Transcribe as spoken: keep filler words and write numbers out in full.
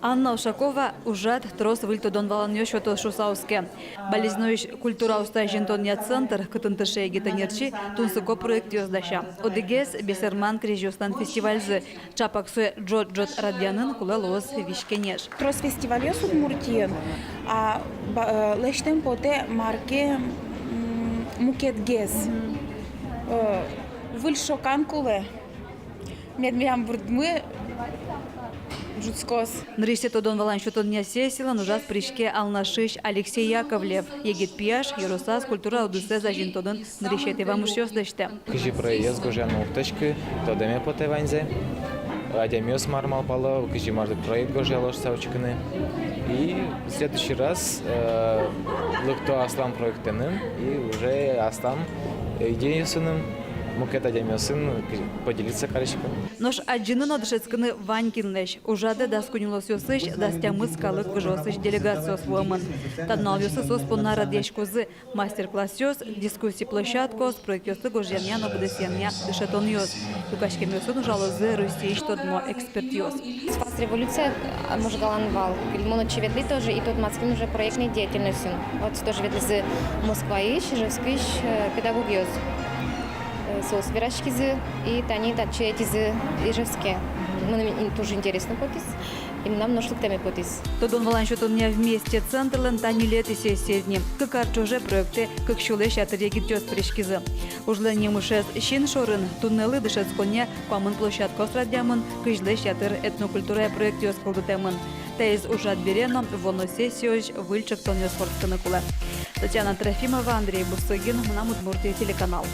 Анна Ушакова ужрад трос выль тодон-валанъёс сётоз шуыса оске. Балезиноысь культура усто азинтонъя центр, кытын тырше егит ӧнерчи, тунсыко проектъёс дася. Одӥгез — бесерман крезьёслэн фестивальзы. Чапак сое ӝот-ӝот радъянын кулэ луоз визь-кенеш. Трос фестивальёс Удмуртиын, а ба-, э, лэсьтэм потэ мар ке, м, мукетгес. Э, выль шокан кулэ. Мед милям бурдмы ӝутскоз. Нырысьсэ тодон-валан сётонъя сессилэн ужаз пыриське Алнашысь Алексей Яковлев. Егит пияш ёросаз культура удысэз азинтонын нырысетӥ вамышъёс лэсьтэ. Кызьы проектъёс гожъяны уг тодӥськы, тодэме потэ ваньзэ. Адямиос мар малпало, кызьы мар проект гожъяло шуыса учкыны. И следующий раз, э, лыкто аслам проектэнын, и уже аслам идеяосыным мукет адямиосын поделиться карисько. Нош адӟыны но дышетскыны вань кинлэсь. Ужрадэ дас куинь улосъёсысь дас тямыс калык выжыосысь делегациос вуэмын. Та нуналъёсы соос понна радъяськозы мастер-классъёс, дискуссий площадкаос, проектъёсты гожъянъя но быдэсъянъя дышетонъёс. Люкаськемъёсын ужалозы Россиысь тодмо экспертъёс. Спас революция, а, Можгаын вал. Мон отчы ветлӥ тоже, и тодматским уже проектной деятельностьын. Вот тоже ветлӥзы Москваысь, Ижевскысь, э, педагогъёс. Э, соос вераськизы, и тани татчы ӧтизы Ижевске. Мыным ин-, туж интересно потӥз. И мынам нош лыктэме потӥз. Тодон-валан сётонъя «Вместе» центрлэн та ньылетӥ сессиез ни. Кык ар ӵоже проектэ кык сюлэсь ятыр егитъёс пыриськизы. Ужлэн нимысез син шорын. Туннэлы дышетсконъя куамын площадкаос радъямын, кызьлэсь ятыр этнокультурая проектъёс кылдытэмын. Таиз ужрад бере но вуоно сессиозь выль ӵектонъёс вордскыны кулэ. Татьяна Трофимова, Андрей Бусыгин, «Мынам Удмуртие» телеканал.